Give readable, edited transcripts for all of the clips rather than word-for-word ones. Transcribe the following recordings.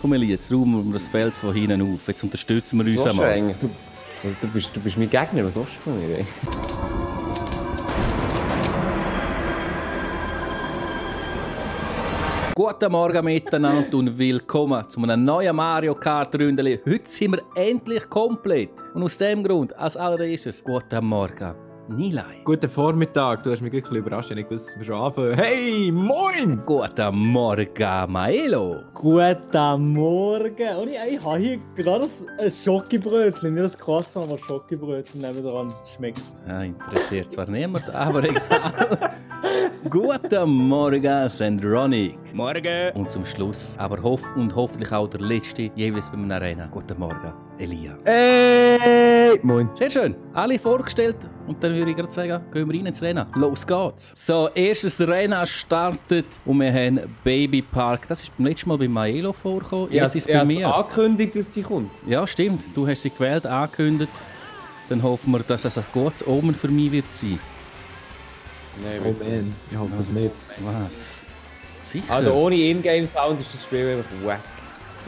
Komm, Elia, jetzt räumen wir das Feld von hinten auf. Jetzt unterstützen wir uns einmal. Du bist mein Gegner, was hast du von mir? Guten Morgen miteinander und willkommen zu einem neuen Mario Kart Ründeli. Heute sind wir endlich komplett. Und aus dem Grund, als allererstes, guten Morgen, Nilay. Guten Vormittag, du hast mich wirklich überrascht, ich wusste, dass wir schon anfangen. Hey, moin! Guten Morgen, Maelo. Guten Morgen! Und ich habe hier gerade ein Schokibrötchen, nicht das Croissant, aber Schokibrötchen nebenan schmeckt. Ja, interessiert zwar niemand, aber egal. Guten Morgen, Sandronic. Morgen! Und zum Schluss, aber hoffentlich auch der letzte, jeweils bei einer Arena. Guten Morgen, Elia. Hey, moin! Sehr schön. Alle vorgestellt. Und dann würde ich gerade sagen, gehen wir rein ins Rennen. Los geht's. So, erstes Rennen startet und wir haben Baby Park. Das ist beim letzten Mal bei Maelo vorgekommen. Jetzt ist es bei mir. Angekündigt, dass sie kommt. Ja, stimmt. Du hast sie gewählt, angekündigt. Dann hoffen wir, dass es ein gutes Omen für mich wird sein. Nein, Oh man, ich hoffe es nicht. Was? Sicher? Also ohne Ingame-Sound ist das Spiel einfach wack.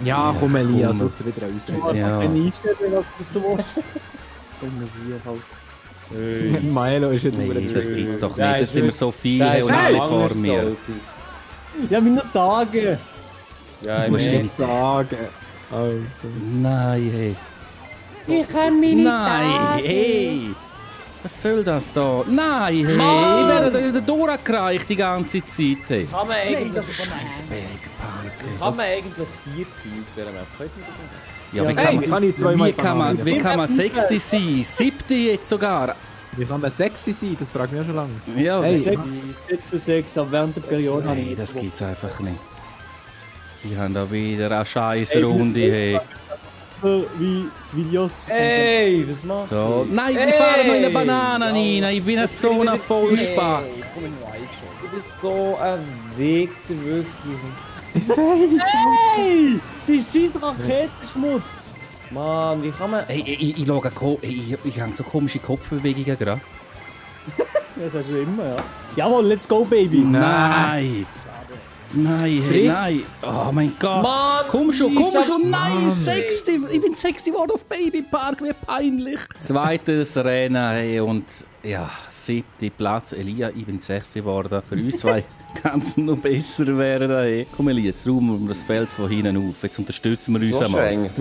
Ja, komm Elia, komm. such dir wieder aus. Ja. Wenn ich einstelle, was du willst. Dann muss ich halt. Milo ist ja Nee, das gibt's doch Der nicht. ist Jetzt sind wir wirklich- so viele und alle vor mir. Ja, meine Tage! Ja, Das ich musst du meine, nicht. Sagen. Alter. Nein, hey. Ich kann meine Nein, hey. Was soll das da? Nein, hey. Ich werde da durchgereicht die ganze Zeit. Hey. kann man eigentlich, Scheiß Bergpark. kann man eigentlich 4 sein auf dieser Map? Könnt ihr das? Ja, wie Hey, kann ich zweimal wie kann man 6. sein? 7. jetzt sogar? Wie kann man sexy sein? Das fragt mich ja schon lange. Ja, Hey, 6 für 6, aber während der Periode habe nee, ich das gibt's einfach nicht. Die haben da wieder eine scheiß Runde. Hey. wie die Videos. Hey, was machst So. du? Nein, wir fahren noch in eine Banane rein. Ich bin so ein Vollspack. Hey, komm in den Eingeschoss. Du bist so ein Wichser, wirklich. Hey! Die scheiß Raketenschmutz! Mann, wie kann man... Hey, ich schaue, ich habe so komische Kopfbewegungen gerade. Das hast du immer, ja. Jawohl, let's go, Baby! Nein! Nein, hey, nein! Oh mein Gott! Mann, Komm schon, Mann. Nein, 6. Ich bin 6. geworden auf Baby Park, wie peinlich! Zweites Rennen, hey, und ja, 7. Platz, Elia, ich bin 6. geworden. Für uns zwei kann es noch besser werden, hey. Komm, Elia, jetzt räumen wir das Feld von hinten auf. Jetzt unterstützen wir uns Was hast du einmal. eigentlich?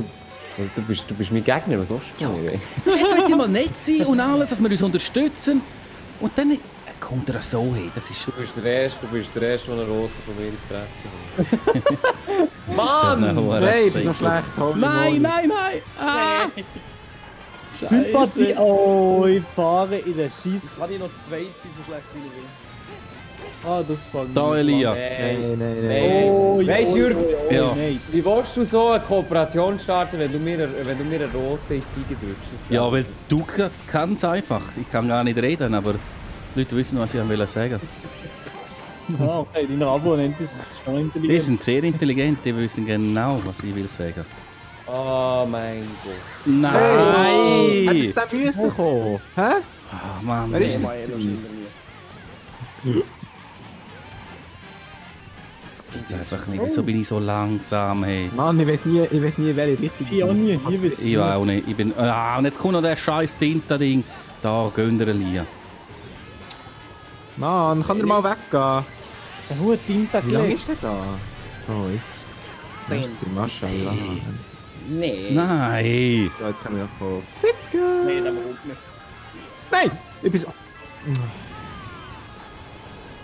Du bist mein Gegner, was hast du von mir? Jetzt sollte ich mal nett sein und alles, dass wir uns unterstützen. Und dann kommt er so hin. Das ist Du bist der Erste, der einen Roten von mir in die Fresse so Mann! eine hohe Hey, ich bin so Säcke. schlecht. Holy Nein, moly. nein, nein! Ah. Sympathie! Scheisse. Oh, ich fahre in den Scheiß. Kann ich noch 2 sein, so schlecht wie ich will? Ah, das fängt Da, Elia. Nein. Oh, Weißt du, Jürg, Ja. Nein. wie willst du so eine Kooperation starten, wenn du mir einen Roten in die Fiege drückst? Ja, weil du kannst einfach. Ich kann gar nicht reden, aber die Leute wissen, was ich sagen wollte. Ah, okay, deine Abonnenten sind schon Die intelligent. sind sehr intelligent, die wissen genau, was ich will sagen. Oh mein Gott. Nein! Hätte es auch müssen kommen? Hä? Oh Mann, Wer ist ey. das? Das gibt's einfach nicht. Wieso bin ich so langsam, hey? Mann, ich weiß nie, welche Richtung Ich auch nie, hier wisst Ich auch nicht. Ich bin... und jetzt kommt noch der scheiß Tinta-Ding. Da, gönnt ihr Elia. Mann, kann er mal weggehen? Der hohe Tinta Wie lange gelegt. ist der da? Oh, Merci, Maschallah. Nee. Nein! So, jetzt können wir auch kommen. Ficken! Nein, der kommt nicht. Nein! Ich bin so... Du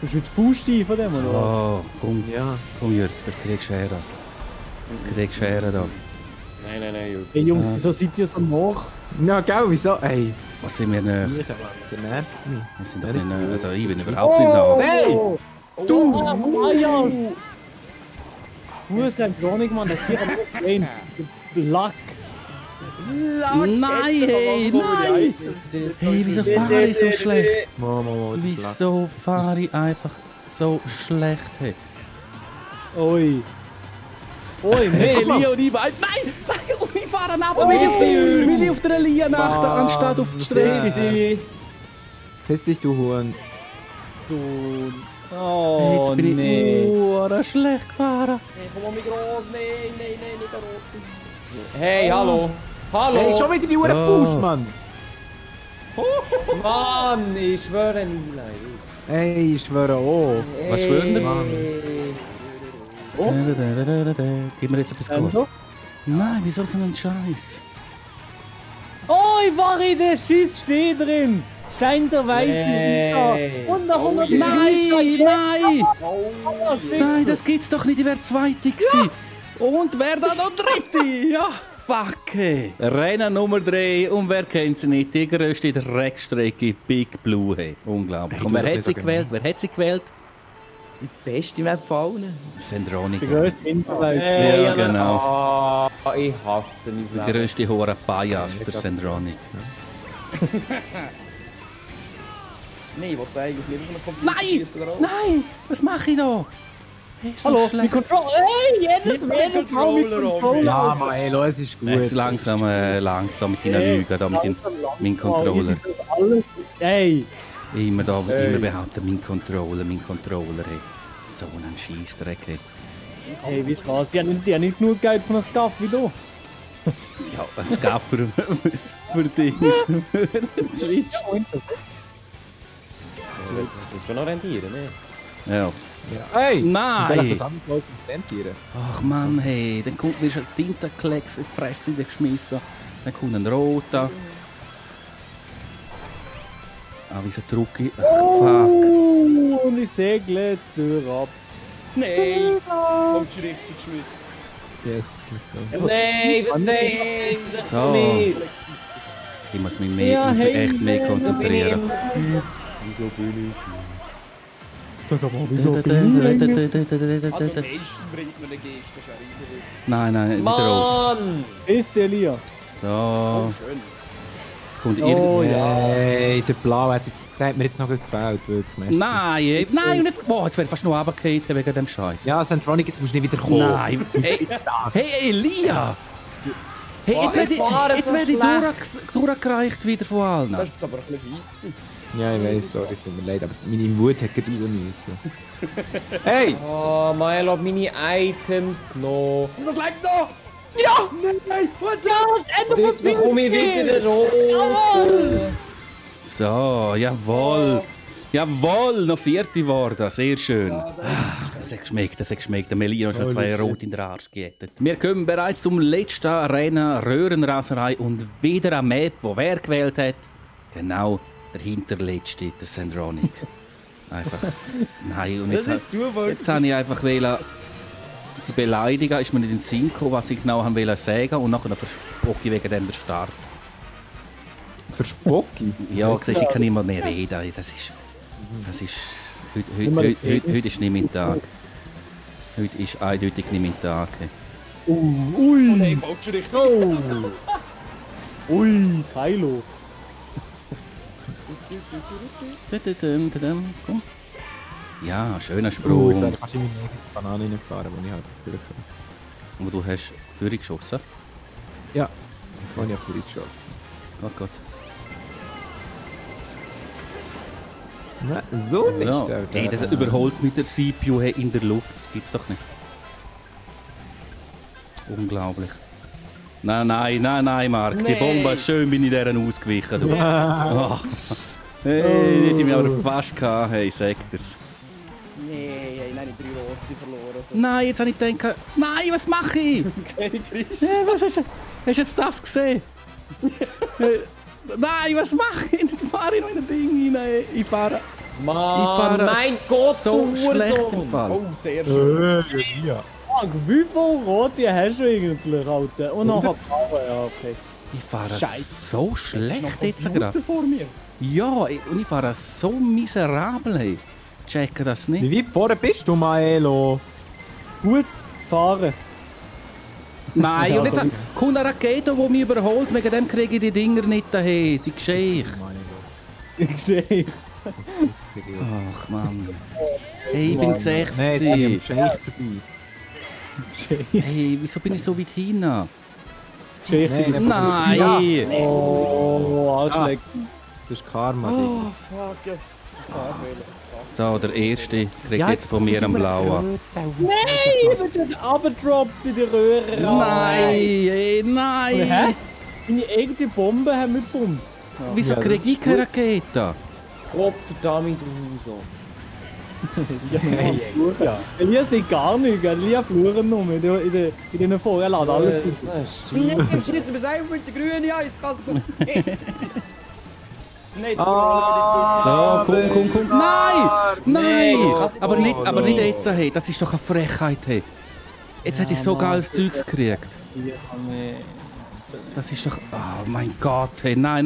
bist mit Fußstein von dem, oder? So, komm, Ja. komm Jörg, das kriegst du her. Das kriegst du her da. Nein, Jürg. Hey Jungs, Was? wieso seid ihr so nach? Ja, gell, wieso? Ey. Was sind wir nicht? Sicher, der nervt mich. Wir sind doch nicht... Also ich bin überhaupt nicht da. Hey! Du! Ah ja! Who's that Chronic, Mann? Das ist hier am Plane. Lack! Nein, hey, nein! Hey, wieso fahre ich so schlecht? Momo, Wieso fahre ich einfach so schlecht? Hey, Oi! Oi, hey nee! Leo, die weit. Nein! Nein! Und ich fahre ab, will ich auf der Lia achten, anstatt auf die Strecke. Piss dich, du Huren. So... Oh, Jetzt bin nee. ich schlecht gefahren. Nee, komm mal mit groß. Nee, nicht der rote. Hey, hallo. Hallo. Hey, schon wieder die Uhr Fuß, Mann. Mann, ich schwöre nicht. Hey, ich schwöre auch. Was schwören wir? Mann. Gib mir jetzt etwas kurz. Nein, wieso so ein Scheiß? Oh, ich fahre in den Schiss, steht drin. Stein der Weißen. Hey. Und nach 100 Nein, das geht's doch nicht, ich wäre Zweite gewesen. Und wer da noch Dritte? Ja, fuck. Hey. Rennen Nummer 3 und wer kennt sie nicht? Die grösste Dreckstrecke Big Blue. Hey. Unglaublich. Hey, Und du, wer das hat ist sie so gewählt? Wer hat sie gewählt? Die beste Map von allen. Sandronica. Die größte Winterwelt. Hey, Ja, genau. Ich hasse mein Der Leben. grösste Hure Bias, der Sandronica. Nein, ich wollte eigentlich nicht auf einen Computer Nein! schiessen, oder auch? Nein! Was mache ich da? Hey, so Hallo, schlecht. die Controller. Hey, jedes Mal mit Controller. Ja, Mann, ey, es ist gut. Jetzt langsam mit deinen Lügen, da mit meinem Controller. Hey, Immer behaupten, mein Controller, hey. So ein Scheissdreck, hey. hey, wie krass. Die haben nicht genug Geld von einem Scuff wie du. Ja, ein Scaffer für Dings, für Switch. Das wird schon noch rentieren, ne? Ja. Hey! Nein! Was anderes rentieren. Ach Mann, hey, dann kommt wieder ein Tintenklecks in die Fresse geschmissen. Dann kommt ein roter. Ah, wieso drücke ich? Ach, fuck. Und ich segle jetzt durch ab. Nein! Kommst du richtig geschmissen? Yes, let's go. Nein, was nein! Das So. nicht! Ich muss mich, Ja, muss mich hey, echt mehr konzentrieren. Sag aber, Ah, der Mason bringt mir eine Geste, das ist ein Riesenwitz. Nein, nicht der Rot. Mann! Ist der Elia? So, Oh, schön. jetzt kommt Oh ihr. ja. Hey, der Blau der hat mir jetzt noch gefällt, wirklich. Merci. Nein, nein, und jetzt, boah, jetzt wäre fast noch runtergefallen wegen dem Scheiß. Ja, Sandronic, jetzt musst du nicht wieder kommen. Nein, hey Elia! Hey, jetzt werde ich durchgereicht wieder von allen. Das war jetzt aber ein bisschen fies gewesen. Ja, ich weiß, sorry, es tut mir leid, aber meine Wut hat gerade raus müssen. Hey! Oh, Milo hat meine Items genommen. Was liegt da? Ja! Nein! What the? Und jetzt bekomme ich wieder den roten. So, jawohl. Jawohl, noch vierte geworden. Sehr schön. Das hat geschmeckt. Der Melina hat schon 2 Rot in den Arsch gejettet. Wir kommen bereits zum letzten Rennen, Röhrenraserei und wieder eine Map, wo wer gewählt hat. Genau, der hinterletzte, der Sandronic. Einfach. Nein, und jetzt habe ich einfach wollen, die beleidigen, ist mir nicht in den Sinn gekommen, was ich genau wollte sagen und nachher verspock ich wegen dem den Start. Verspocki? Ja, siehst, ich kann nicht mehr reden. Das ist heute ist nicht mein Tag. Heute ist eindeutig nicht mein Tag. Nein, falsch richtig. Ui, Kylo. Komm. Ja, schöner Jetzt Sprung. werde ich fast in meine eigene Banane reingefahren, die ich halt vorgekommen. Aber du hast Führung geschossen. Ja, ich habe ja vorhin geschossen. Gott. Nein, so nicht. So. Hey, das überholt mit der CPU in der Luft. Das gibt's doch nicht. Unglaublich. Nein, Marc. Die Bombe, schön bin ich deren ausgewichen. Du. Oh. Hey, die hätte ich mich aber fast gehabt. Hey, sagt er's. Nein, nicht 3 Rote verloren. Also. Nein, jetzt habe ich gedacht, nein, was mache ich? Keine Krise. Hey, was hast du jetzt das gesehen? Nein, was mache ich? Jetzt fahre ich noch in ein Ding rein. Ich fahre Mann, mein Gott, so du schlecht Hurensohn. im Fall. Oh, sehr schön. Ja. Frank, wie viele Rote hast du eigentlich, Alter? Und nachher Power, ja, okay. Ich fahre Scheiße. so Ist schlecht noch jetzt Computer gerade. vor mir. Ja, und ich fahre so miserabel. Hey. Checke das nicht. Wie weit vorne bist du, Maelo? Gut fahren. Nein, Ja, und jetzt sorry. kommt eine Rakete, die mich überholt. Wegen dem kriege ich die Dinger nicht dahin. Die Geschichte. Ich sehe. Ach Mann. Hey, ich bin Nein, jetzt bin ich am 60. Scheich vorbei. Hey, wieso bin ich so weit hinten? Geschichte. Nein! Oh, Arschleck. Das ist Karma, Oh, fuck, yes. Fahrfehler. So, der Erste kriegt jetzt von mir einen blauen. Nein, ich bin dort abgedroppt in die Röhre. Nein! Hä? Meine eigene Bombe haben mich gebumst. Wieso kriege ich keine Rakete? Kopf verdammt so. Ja. Elias sieht gar nichts, Elias fluchen nur in den Folgen. Er lädt alles aus. Ich bin jetzt am Schießen, bis einfach mit der grünen Eis. Kannst du nicht. So, komm. Nein! Aber nicht jetzt, hey. Das ist doch eine Frechheit, hey. Jetzt hätte ich so geiles Zeugs gekriegt. Das ist doch... Oh mein Gott, hey. Nein,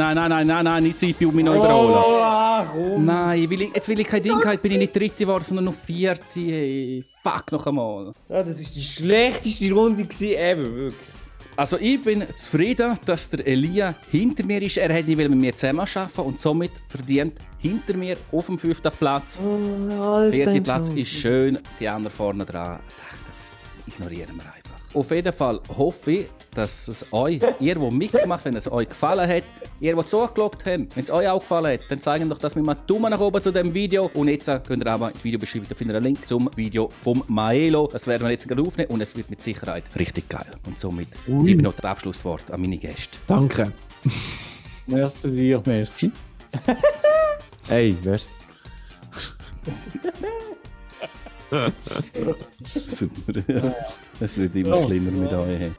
nicht Zeit, mich neu überholen. Nein, jetzt will ich kein Ding haben, bin ich nicht Dritte geworden, sondern noch Vierte, hey. Fuck, noch einmal. Ja, das war die schlechteste Runde ever, wirklich. Also ich bin zufrieden, dass der Elia hinter mir ist. Er hätte nicht mit mir zusammen arbeiten und somit verdient hinter mir auf dem 5. Platz. Der 4. Platz ist schön, die anderen vorne dran. Das ignorieren wir einfach. Auf jeden Fall hoffe ich, dass es euch, ihr, die mitgemacht habt, wenn es euch gefallen hat, ihr, die zugeschaut habt, wenn es euch auch gefallen hat, dann zeigen doch das mit einem Daumen nach oben zu diesem Video. Und jetzt könnt ihr aber in die Videobeschreibung, da findet ihr einen Link zum Video vom Maelo. Das werden wir jetzt gerade aufnehmen und es wird mit Sicherheit richtig geil. Und somit gebe ich noch das Abschlusswort an meine Gäste. Danke. Merci dir, merci. Hey, wär's? Super. Es wird immer schlimmer mit euch.